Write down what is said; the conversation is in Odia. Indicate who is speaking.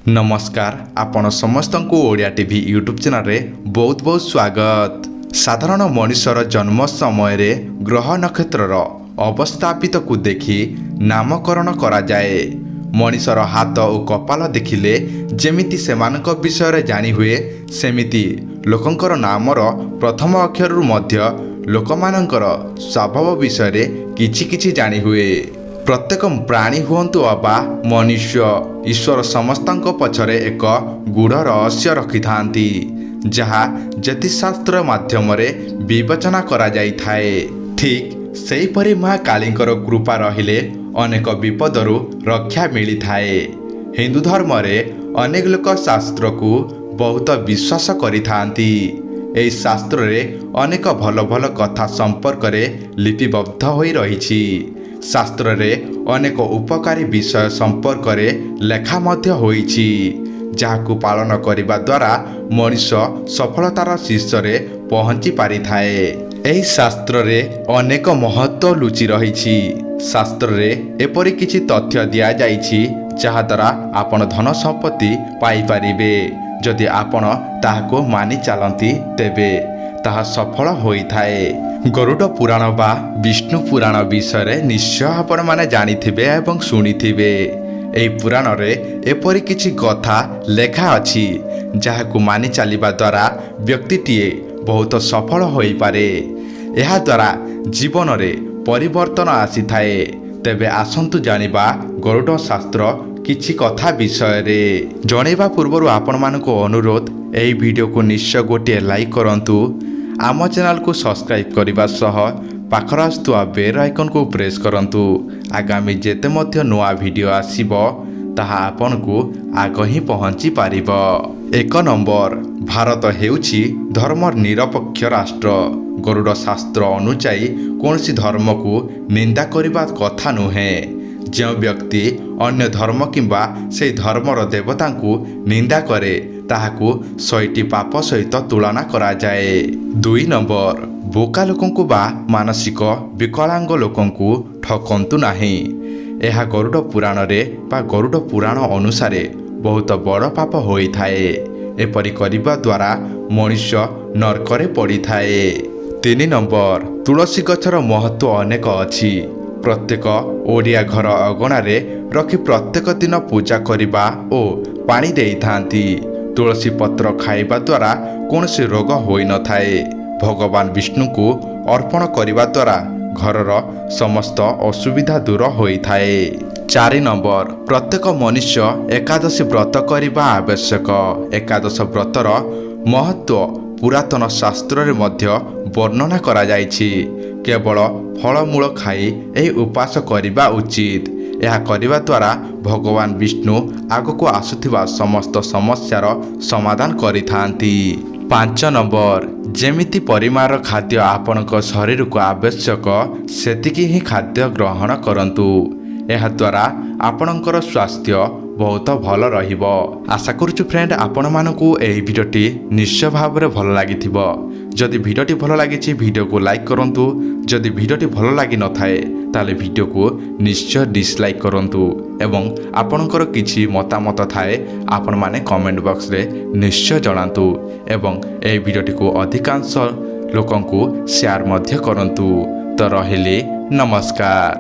Speaker 1: ନମସ୍କାର, ଆପଣ ସମସ୍ତଙ୍କୁ ଓଡ଼ିଆ ଟିଭି ୟୁଟ୍ୟୁବ୍ ଚ୍ୟାନେଲରେ ବହୁତ ବହୁତ ସ୍ୱାଗତ। ସାଧାରଣ ମଣିଷର ଜନ୍ମ ସମୟରେ ଗ୍ରହ ନକ୍ଷତ୍ରର ଅବସ୍ଥାପିତକୁ ଦେଖି ନାମକରଣ କରାଯାଏ। ମଣିଷର ହାତ ଓ କପାଳ ଦେଖିଲେ ଯେମିତି ସେମାନଙ୍କ ବିଷୟରେ ଜାଣିହୁଏ, ସେମିତି ଲୋକଙ୍କର ନାମର ପ୍ରଥମ ଅକ୍ଷରରୁ ମଧ୍ୟ ଲୋକମାନଙ୍କର ସ୍ୱଭାବ ବିଷୟରେ କିଛି କିଛି ଜାଣିହୁଏ। ପ୍ରତ୍ୟେକ ପ୍ରାଣୀ ହୁଅନ୍ତୁ ଅବା ମନୁଷ୍ୟ, ଈଶ୍ୱର ସମସ୍ତଙ୍କ ପଛରେ ଏକ ଗୂଢ଼ ରହସ୍ୟ ରଖିଥାନ୍ତି, ଯାହା ଜ୍ୟୋତିଷଶାସ୍ତ୍ର ମାଧ୍ୟମରେ ବିବେଚନା କରାଯାଇଥାଏ। ଠିକ୍ ସେହିପରି ମା କାଳୀଙ୍କର କୃପା ରହିଲେ ଅନେକ ବିପଦରୁ ରକ୍ଷା ମିଳିଥାଏ। ହିନ୍ଦୁ ଧର୍ମରେ ଅନେକ ଲୋକ ଶାସ୍ତ୍ରକୁ ବହୁତ ବିଶ୍ୱାସ କରିଥାନ୍ତି। ଏହି ଶାସ୍ତ୍ରରେ ଅନେକ ଭଲ ଭଲ କଥା ସମ୍ପର୍କରେ ଲିପିବଦ୍ଧ ହୋଇ ରହିଛି। ଶାସ୍ତ୍ରରେ ଅନେକ ଉପକାରୀ ବିଷୟ ସମ୍ପର୍କରେ ଲେଖା ମଧ୍ୟ ହୋଇଛି, ଯାହାକୁ ପାଳନ କରିବା ଦ୍ୱାରା ମଣିଷ ସଫଳତାର ଶୀର୍ଷରେ ପହଞ୍ଚି ପାରିଥାଏ। ଏହି ଶାସ୍ତ୍ରରେ ଅନେକ ମହତ୍ତ୍ୱ ଲୁଚି ରହିଛି। ଶାସ୍ତ୍ରରେ ଏପରି କିଛି ତଥ୍ୟ ଦିଆଯାଇଛି, ଯାହାଦ୍ୱାରା ଆପଣ ଧନ ସମ୍ପତ୍ତି ପାଇପାରିବେ। ଯଦି ଆପଣ ତାହାକୁ ମାନି ଚାଲନ୍ତି, ତେବେ ତାହା ସଫଳ ହୋଇଥାଏ। ଗରୁଡ଼ ପୁରାଣ ବା ବିଷ୍ଣୁ ପୁରାଣ ବିଷୟରେ ନିଶ୍ଚୟ ଆପଣମାନେ ଜାଣିଥିବେ ଏବଂ ଶୁଣିଥିବେ। ଏହି ପୁରାଣରେ ଏପରି କିଛି କଥା ଲେଖା ଅଛି, ଯାହାକୁ ମାନି ଚାଲିବା ଦ୍ୱାରା ବ୍ୟକ୍ତିଟିଏ ବହୁତ ସଫଳ ହୋଇପାରେ। ଏହାଦ୍ୱାରା ଜୀବନରେ ପରିବର୍ତ୍ତନ ଆସିଥାଏ। ତେବେ ଆସନ୍ତୁ ଜାଣିବା ଗରୁଡ଼ ଶାସ୍ତ୍ର କିଛି କଥା ବିଷୟରେ। ଜଣାଇବା ପୂର୍ବରୁ ଆପଣମାନଙ୍କୁ ଅନୁରୋଧ, ଏହି ଭିଡ଼ିଓକୁ ନିଶ୍ଚୟ ଗୋଟିଏ ଲାଇକ୍ କରନ୍ତୁ। ଆମ ଚ୍ୟାନେଲକୁ ସବସ୍କ୍ରାଇବ୍ କରିବା ସହ ପାଖରେ ଆସୁଥିବା ବେଲ୍ ଆଇକନ୍କୁ ପ୍ରେସ୍ କରନ୍ତୁ। ଆଗାମୀ ଯେତେ ମଧ୍ୟ ନୂଆ ଭିଡ଼ିଓ ଆସିବ, ତାହା ଆପଣଙ୍କୁ ଆଗ ହିଁ ପହଞ୍ଚି ପାରିବ। 1 ନମ୍ବର, ଭାରତ ହେଉଛି ଧର୍ମ ନିରପେକ୍ଷ ରାଷ୍ଟ୍ର। ଗରୁଡ଼ ଶାସ୍ତ୍ର ଅନୁଯାୟୀ କୌଣସି ଧର୍ମକୁ ନିନ୍ଦା କରିବା କଥା ନୁହେଁ। ଯେଉଁ ବ୍ୟକ୍ତି ଅନ୍ୟ ଧର୍ମ କିମ୍ବା ସେହି ଧର୍ମର ଦେବତାଙ୍କୁ ନିନ୍ଦା କରେ, ତାହାକୁ 100ଟି ପାପ ସହିତ ତୁଳନା କରାଯାଏ। 2 ନମ୍ବର, ବୋକା ଲୋକଙ୍କୁ ବା ମାନସିକ ବିକଳାଙ୍ଗ ଲୋକଙ୍କୁ ଠକନ୍ତୁ ନାହିଁ। ଏହା ଗରୁଡ଼ ପୁରାଣରେ ବା ଗରୁଡ଼ ପୁରାଣ ଅନୁସାରେ ବହୁତ ବଡ଼ ପାପ ହୋଇଥାଏ। ଏପରି କରିବା ଦ୍ୱାରା ମଣିଷ ନର୍କରେ ପଡ଼ିଥାଏ। 3 ନମ୍ବର, ତୁଳସୀ ଗଛର ମହତ୍ତ୍ୱ ଅନେକ ଅଛି। ପ୍ରତ୍ୟେକ ଓଡ଼ିଆ ଘର ଅଗଣାରେ ରଖି ପ୍ରତ୍ୟେକ ଦିନ ପୂଜା କରିବା ଓ ପାଣି ଦେଇଥାନ୍ତି। ତୁଳସୀ ପତ୍ର ଖାଇବା ଦ୍ୱାରା କୌଣସି ରୋଗ ହୋଇନଥାଏ। ଭଗବାନ ବିଷ୍ଣୁଙ୍କୁ ଅର୍ପଣ କରିବା ଦ୍ୱାରା ଘରର ସମସ୍ତ ଅସୁବିଧା ଦୂର ହୋଇଥାଏ। 4 ନମ୍ବର, ପ୍ରତ୍ୟେକ ମନୁଷ୍ୟ ଏକାଦଶୀ ବ୍ରତ କରିବା ଆବଶ୍ୟକ। ଏକାଦଶ ବ୍ରତର ମହତ୍ତ୍ୱ ପୁରାତନ ଶାସ୍ତ୍ରରେ ମଧ୍ୟ ବର୍ଣ୍ଣନା କରାଯାଇଛି। କେବଳ ଫଳମୂଳ ଖାଇ ଏହି ଉପାସ କରିବା ଉଚିତ। ଏହା କରିବା ଦ୍ୱାରା ଭଗବାନ ବିଷ୍ଣୁ ଆଗକୁ ଆସୁଥିବା ସମସ୍ତ ସମସ୍ୟାର ସମାଧାନ କରିଥାନ୍ତି। 5 ନମ୍ବର, ଯେମିତି ପରିମାଣର ଖାଦ୍ୟ ଆପଣଙ୍କ ଶରୀରକୁ ଆବଶ୍ୟକ, ସେତିକି ହିଁ ଖାଦ୍ୟ ଗ୍ରହଣ କରନ୍ତୁ। ଏହାଦ୍ୱାରା ଆପଣଙ୍କର ସ୍ୱାସ୍ଥ୍ୟ ବହୁତ ଭଲ ରହିବ। ଆଶା କରୁଛୁ ଫ୍ରେଣ୍ଡ, ଆପଣମାନଙ୍କୁ ଏହି ଭିଡ଼ିଓଟି ନିଶ୍ଚୟ ଭାବରେ ଭଲ ଲାଗିଥିବ। ଯଦି ଭିଡ଼ିଓଟି ଭଲ ଲାଗିଛି, ଭିଡ଼ିଓକୁ ଲାଇକ୍ କରନ୍ତୁ। ଯଦି ଭିଡ଼ିଓଟି ଭଲ ଲାଗିନଥାଏ, ତାହେଲେ ଭିଡ଼ିଓକୁ ନିଶ୍ଚୟ ଡିସଲାଇକ୍ କରନ୍ତୁ ଏବଂ ଆପଣଙ୍କର କିଛି ମତାମତ ଥାଏ, ଆପଣମାନେ କମେଣ୍ଟ ବକ୍ସରେ ନିଶ୍ଚୟ ଜଣାନ୍ତୁ ଏବଂ ଏହି ଭିଡ଼ିଓଟିକୁ ଅଧିକାଂଶ ଲୋକଙ୍କୁ ସେୟାର ମଧ୍ୟ କରନ୍ତୁ। ତ ରହିଲି, ନମସ୍କାର।